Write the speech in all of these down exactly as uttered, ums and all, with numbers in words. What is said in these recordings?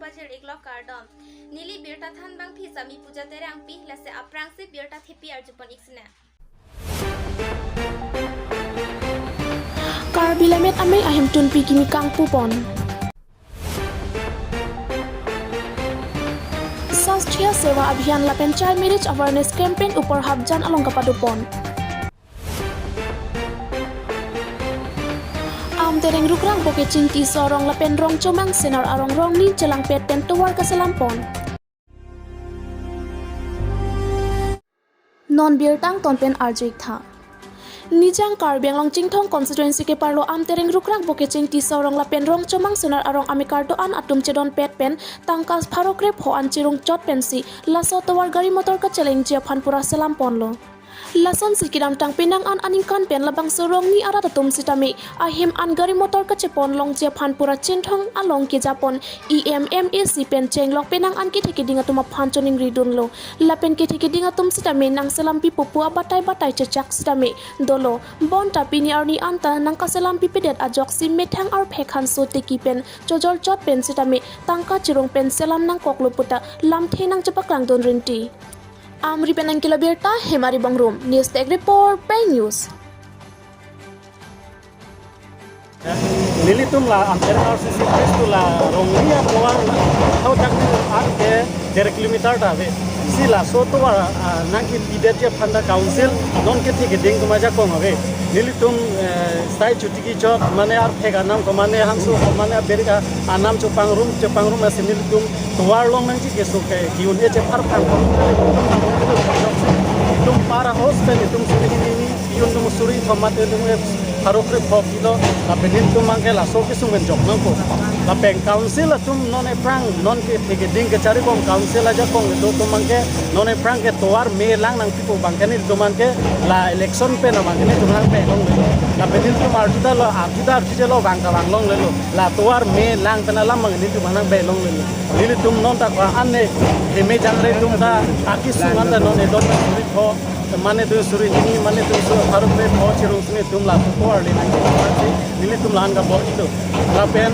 Pajir iklok kardom. Neli birta thanbangpi Sami Puja Terangpi, lasi aphrangsi birta thepi arjupon ik sina. Karbi Lammet Amei ahemtunpi kimi kangpupon. Sasthya Seva Abhiyan lapen Child Marriage Awareness Campaign upor hapjan along kapadopon. Amtereng Rukrang Bokeching Tisso arong lapen Rongchomang Senar arong rongni chelangpet pen tovar kaselampon. Non birta angton pen arju-ik tha. Nijang Karbi Anglong Chinthong constituency keparlo Amtereng Rukrang Bokeching Tisso arong lapen Rongchomang Senar arong amekar do-an atum chedonpet pen tangka pharo krepho an chirung chot pensi laso tovar gari motor kachelengji aphan pura selamponlo. Lasonsi kedamtang penang an aningkan pen labangso rongni arat atum sitame ahem an gari motor kachepon longji aphan pura Chinthong along kejapon E M, M A C pen chenglok penang an kethe keding atum aphan choningridunlo. Lapen kethe keding atum sitame nangselampipo pu abatai batai chechak sitame dolo. Bonta pini arni anta nangkaselampipedet ajoksi methang arphek hanso teki pen chojor chot pen sitame tangka chirung pen selam nangkoklo puta lamthe nangchepaklangdun rinti. Amri pen nangkelo birta, Hemari Bongrum, News Desk Report, Pei News. Nelitum la Amtereng R C C Prestu la rongni atovar hautak ni an ke der kilometer ta ave. Si laso tovar, ah, nangkepidetji aphan ta council non kethe keding atum ajakong ave. Nelitum, eh, sai chuti kechok, mane arphek anam ko, mane hanso ko, mane aberik anam chepangrum, chepangrum asi nelitum tovar longnangji keso ke ki-un-e chepharphang ko. Itum para host pen itum suri hini hini, ki-un atum suri thom mate atum ke pharo krepho kilo, lapen nelitum abangke laso kesung pen jok nangkok. Lapen council atum non aphrang, non kethe keding kacharibom council ajakong do atum abangke non aphrang ke tovar me lang nangpipo abangke nelitum abangke la election pen abangke nelitum nangbe longle. Lapen nelitum arjuda lo, arjuda arjujelo abang kavang longlelo. La tovar me lang pen alam abang nelitum nangbe longlelo. Nelitum non ta ko ane heme jangre atum ta akesung anta non edon suri pho, mane do suri hini, mane do so pharo krepho chirung sini atum la tovar le nangji nelitum la-an kabor-ilo. Lapen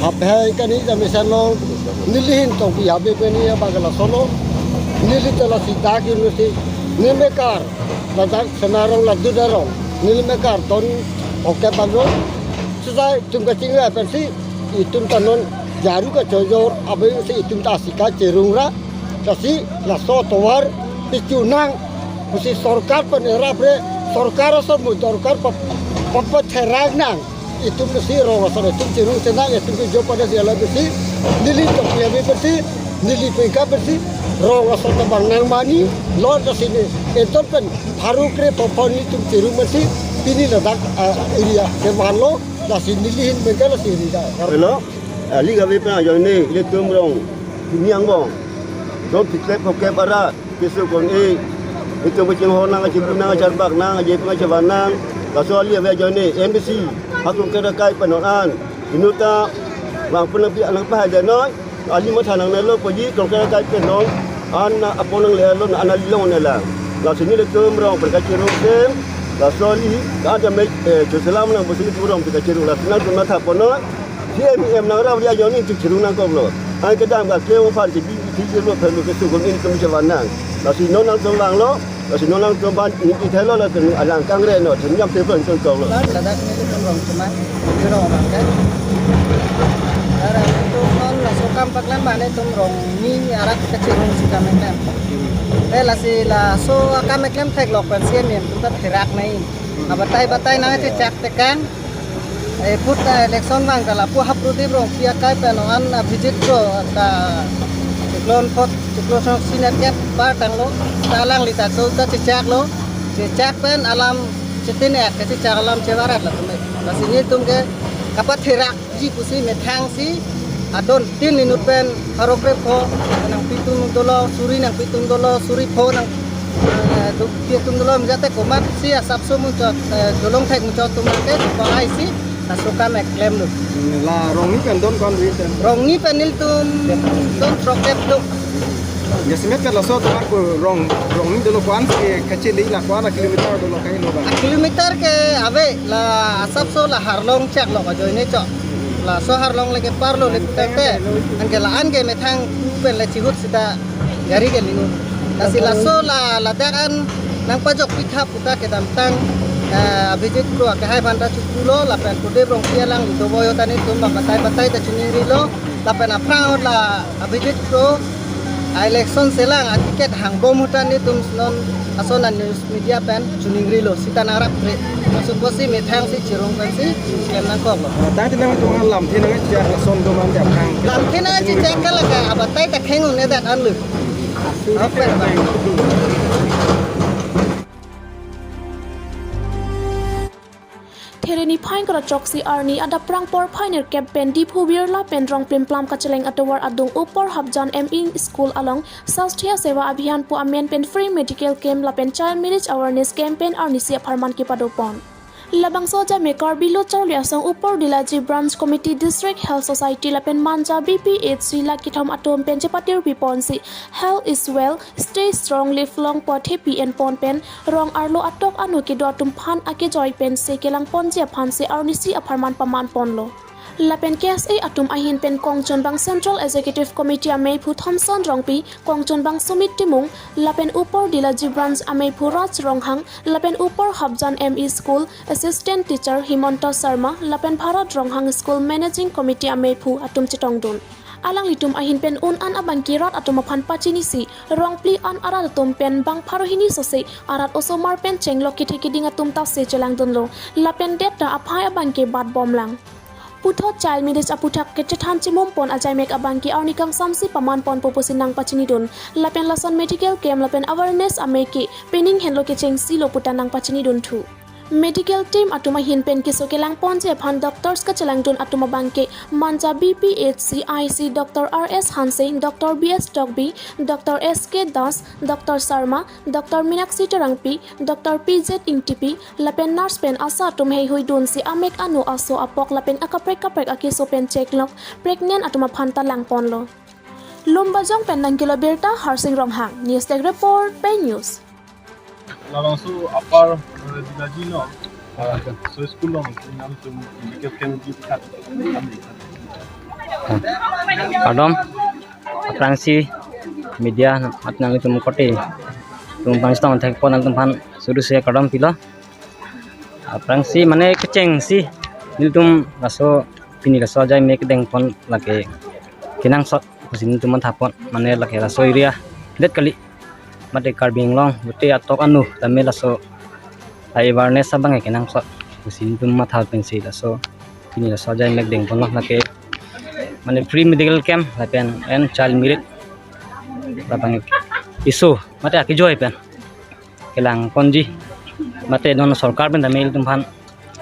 Haphai kani jamisan long, neli ahin tongpi habe peni abang ke laso lo, neli ta lasi dak university, neli mekar, ladak Senar arong, ladak Dudar arong, neli mekar ton oke palo, sejai itum kachingri pensi, itum ta non jaru kachojor, abang si itum ta si kachirung ra, lasi laso tovar pichunang, pusi sorkar pen erap re, sorkar aso mu sorkar pap-, papatherak nang. Itum si rong ason itum chirung senang, itum ke jo pada si ala besi, neli tokpi ave besi, neli peka besi, rong ason tabang nang mani, lor ke sini, enton pen, pharo krepho pon itum chirung besi, pini ladak, ah, area ke manlo, lasi neli ahin bengkel lasi area. Hello, ali gabe pen ajoine, ilitum rong, pini angbong, rong tikle pokep ara, keso kon e, itum kachinghon nang, kachingki nang, kacharbak nang, kachepung kachevan nang, laso ali ave ajoine, M D C, haklong kera kai panon an, inut ta, bang pun pi anang pa haja noi, ali matha nangnelo poji, tong kera kai panon, an na apon nanglelo, na an ali longle lang. Laso nelitum rong pen kachirung sem, laso ali, ka jam me, eh, chuselam nang, pusi itum rong pen kachirung, laso nangtum matha ponnoi, T M M nang ra ria joni chirung nangkoklo. An kedam ka keu phan ke bi bi lo phan ke sukun in tum chevan nang. Lasi non nangtum vanglo. Lasi non nangtum ban ni ithelo lasi alang kangre no. Thum jam te phan chon koklo. Ladak nelitum Rongchomang, di rong abang ke. Ara nelitum non laso akam paklang ba nelitum rongni arat kachirung si akam keklem. Te lasi laso akam keklem theklok pen C M M atum ta therak nai. Abatai batai nangchechak tekang. Eh, put, eh, election vang ta lapu Haprodip Rongpi akai pen an, ah, visit lo ta Chiklo phot, Chiklo song sinet gap bar tanglo, ta alangli ta chol ta chechaklo, chechak pen alam chetin ek kachechak alam chevarat latum. Lasi nelitum ke kapatherakji pusi methang si adon tin inut pen pharo krepho nangpi atum dolo, suri nangpi atum dolo, suri pho nang, eh, dukti atum dolo, mijate komat si asapso muchot, eh, dolong thek muchot atum ke ko-ai si laso akam keklem lo. La rongni pen don ko-an ri pen? Rongni pen nelitum don throkkep lo. Jasemet pen laso atum ko rong, rongni dolo ko-an ke kachili la ko-an a kilometer dolo kailo ba? A kilometer ke ave la asapso la Harlong chak lo ajoine chok. Laso arlong le keparlo le putangte, anke la-an ke methang pen le chihut sita gari ke lingu. Lasi laso la ladak an nangpajok pitha puta kedamtang, eh, Abhijit Kro akehai aphan ta chupulo, lapen Prodip Rongpi alangli dovoiyo ta netum batai batai ta chiningrilo, lapen aphrang ahut la Abhijit Kro a-election selang aticket hangbom ahut ta netum non ason a-news media pen chiningrilo sita nangrap kre. Laso apotsi methang si chirung pensi klem nangkoklo. Tangte nangtum alamthe nangchechak lason do mante aphrang. Lamthe nangchechak ke lake abatai ta kheng un-edet anlu. Open ba. There niphai ingkoi ra throksi arni adap prang porphai nerkep pen Diphu Birla pen rong plimplam kacheleng atovar adung Upper Hapjan M E School along Swasthya Seva Abhiyan pu amen pen free medical camp lapen child marriage awareness campaign arnisi apharman kepadopon. Labangso ajai mek Karbi Lo Charli Asong Upper Dilaji Branch Committee, District Health Society lapen Manja B P H C la kethom atum pen chepatirpi ponsi "Health is wealth, stay strong, live long" pu athepi enpon pen rong arlo atok anu kedo atum aphan akejoi pensi kelang ponji aphansi arnisi apharman paman ponlo. Lapen K S A atum ahin pen kongchunbang Central Executive Committee ameiphu Thomson Rongpi, kongchunbang Sumit Timung, lapen Upper Dilaji Branch ameiphu Raj Ronghang, lapen Upper Hapjan M E School Assistant Teacher Himanta Sharma, lapen Bharat Ronghang School Managing Committee ameiphu atum chetongdun. Alanglitum ahin pen un-an abangke rat atum aphan pachinisi, rong pli an arat atum pen bang pharo hini sose arat osomar pen chenglok kethe keding atum ta se chelangdunlo. Lapen det ta aphai abangke batbomlang. Puthot child marriage aputhak kechethan chimum pon ajai mek abangke arni kangsamsi paman ponpo pusi nangpachinidun. Lapen lason medical camp lapen awareness amek ke pening henlo kechengsi lo puta nangpachinidun thu. Medical team atum ahin pen keso kelang ponji aphan doctors kachelangdun atum abangke Manja B P H C I C Doctor R S Hanse, Doctor B S Tokbi, Doctor S K Das, Doctor Sharma, Doctor Minakshi Terangpi, Doctor P Z Ingtipi, lapen nurse pen ASHA atum heihui dunsi amek anu aso apok lapen akaprek kaprek akeso pen cheklok pregnant atum aphan ta lang ponlo. Lumbajong pen nangkelo birta Harsing Ronghang, News Desk Report, Pei News. Labangso Upper, eh, Dilaji along, eh, so school along, nangtum medical camp di kat. Kardom, aphrangsi media at nangtum korte, tum pangstong thek pon nangtum aphan sudu se kardom pilo. Aphrangsi mane kechengsi nelitum laso pini laso ajai mek kedeng pon lake kenangsot pusi nelitum matha pon, mane lake laso area det kali, mate Karbi Anglong pute atok anu tame laso awareness abang kenangsot pusi nelitum matha pensi laso pini laso ajai mek deng pon lake mane free medical camp lapen and child marriage labang isu mate akejoi pen kelang ponji. Mate non sorkar pen tame ilitum aphan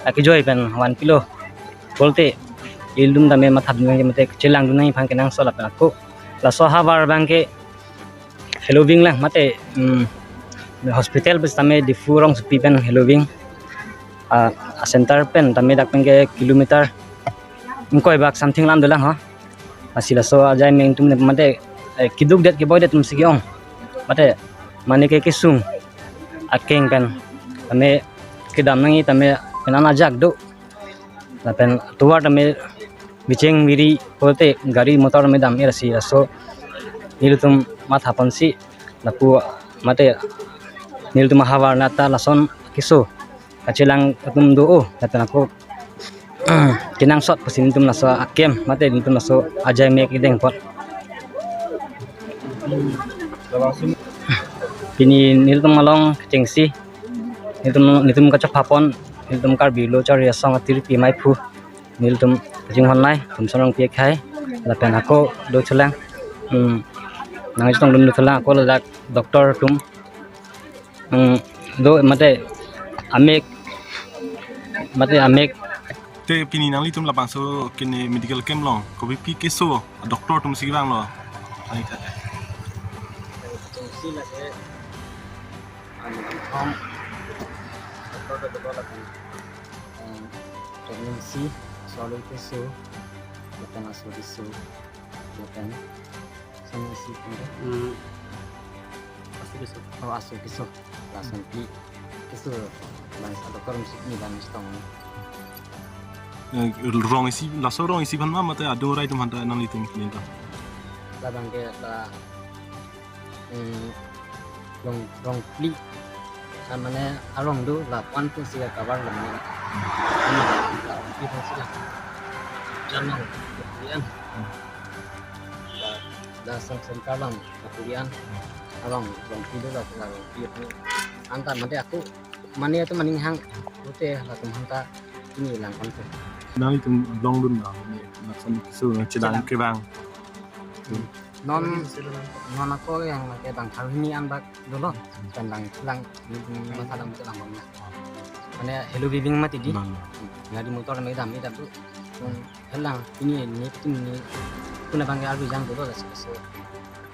akejoi pen vanpilo pulote ilitum tame matha dun nangji mate chelangdun nangji aphan kenangsot lapen ako laso ahavar abangke heloving lang mate, mm, hospital pusitame Diphu rongsopi pen heloving, ah, center pen tame dak penke kilometer ingkoi bak something lam dolang ho. Lasi laso ajai mek atum mate, eh, keduk det keboi det atumsi ke-ong. Mate mane ke kesung akeng pen tame kedam nangji tame pen an ajak do. Lapen tovar tame bicheng biri pulote gari motor tame dam-e lasi laso nelitum matha ponsi lapu mate nelitum ahavar nata lason keso kachelang atum do-o, lapen ako kenangsot pusi nelitum laso a-camp mate nelitum laso ajai mek kedeng pon. Pini nelitum along kechengsi nelitum, nelitum kachepha pon nelitum Karbi Lo Charli Asong atirpi ameiphu nelitum kachinghon nai Thomson Rongpi akhai lapen ako do chelang, hmm, nangchetongdun do chelang ako ladak doctor atum, hmm, do mate amek mate amek. Te pini nanglitum labangso kene medical camp along kopi pi keso doctor atumsi vanglo? Ani thate. Kechengsi lake, ani kethom doctor ta kedo lapen, em, pregnancy, swallow keso, lapen aso keso, lapen Sama si pura. Hmm. Aso keso. Oh, aso keso. Lason pi keso. Bang sa doktor mesti ni bang stong. Eh, rong isi, laso rong isi aphan ma mate ado rai atum aphanta nanglitum ningta? Labang ke la, mm, rong, rong phli. Ah, mane arong do la one two si cover lo mane. Ini la rong phli si la. Jangan kemudian la, la sem sem kalang kemudian arong rong phli do la, la rong phli. Anta mate aku mane atum maning hang pute latum aphanta ini lang konten. Nanglitum longdun na, ne, lason keso, ne, chedang Chedang. Kevang. Non, non ako yang lake bang thar hini an bak dolo, dan lang, lang, ini, ini masa lang, lang bang. Mane hello giving mati di. Bang. Gari motor me dam, me dam tu. Hmm, helang, ini, ini, ini, puna bang arbi jang dolo la sikso.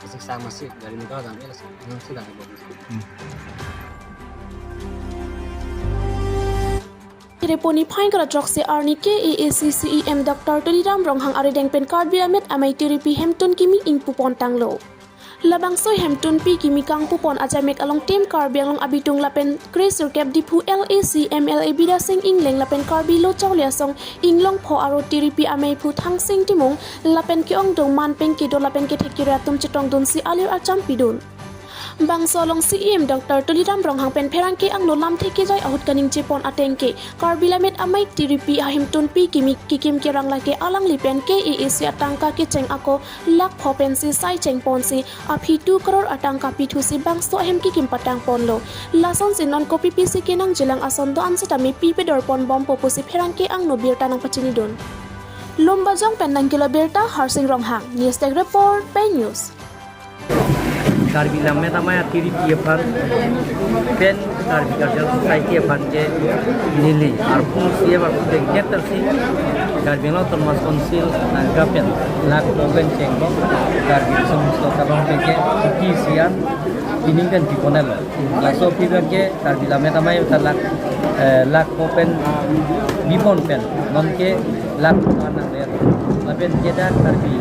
Siksa masih gari motor dam, ya, siksa dam. Hmm. Reponi phain kara chok se arni K A A C C E M Doctor Tuliram Ronghang arideng pen Karbi Amet Amei Tiripi Hemtun Kimi ingpu pon tanglo. Labangso Hemtunpi Kimi kangpu pon ajamek along Team Karbi Anglong abitung lapen kre sirkep Diphu L A C M L A Bidya Sing Engleng lapen Karbi Lo Charli Asong Inglongpho aro Tiripi Amei phu Thangsing Timung lapen ke-ongdung man pen kedo lapen kethek kere atum chetongdunsi alir acham pidun. Bangso along C E M Doctor Tuliram Ronghang pen pherangke angno lamthe kejai ahut kaningje pon ateng ke Karbi Lammet Amei Tiripi Ahemtunpi Kimi kekim kerang lake alangli pen K A A C atangka kecheng ako lakh pho pensi sai cheng ponsi aphi two crore atangka pithusi bangso ahem kekim patang ponlo. Lasonsi non kopi pisi kenangjilang ason do-an setame pi pedor pon bompo pusi pherangke angno birta nangpachinidun. Lumbajong pen nangkelo birta Harsing Ronghang, News Desk Report, Pei News. Karbi Lammet Amei Tiripi aphan pen Karbi Cultural Society aphan ke neli arpung C M arpung dengket tersi Karbi Anglong Autonomous Council nangka pen lakh pho pen chengbom Karbi Riso Nimso Karong pen ke P T C an pining pen piponelo. Laso pipen ke Karbi Lammet Amei ta lakh, eh, lakh pho pen bipon pen non ke lakh pho nangle. Lapen ke dak Karbi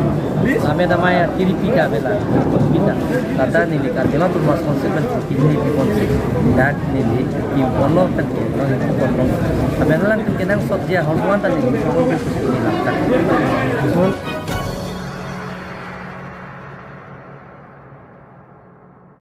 Lammet Amei Tiripi ta bela kita. Lata neli Karbi Anglong Autonomous Council pen pini piponsi dak neli piponlo pen ke non piponlo. Lapen lang pen kenangsot dia hol wan ta neli piponlo neli langkah.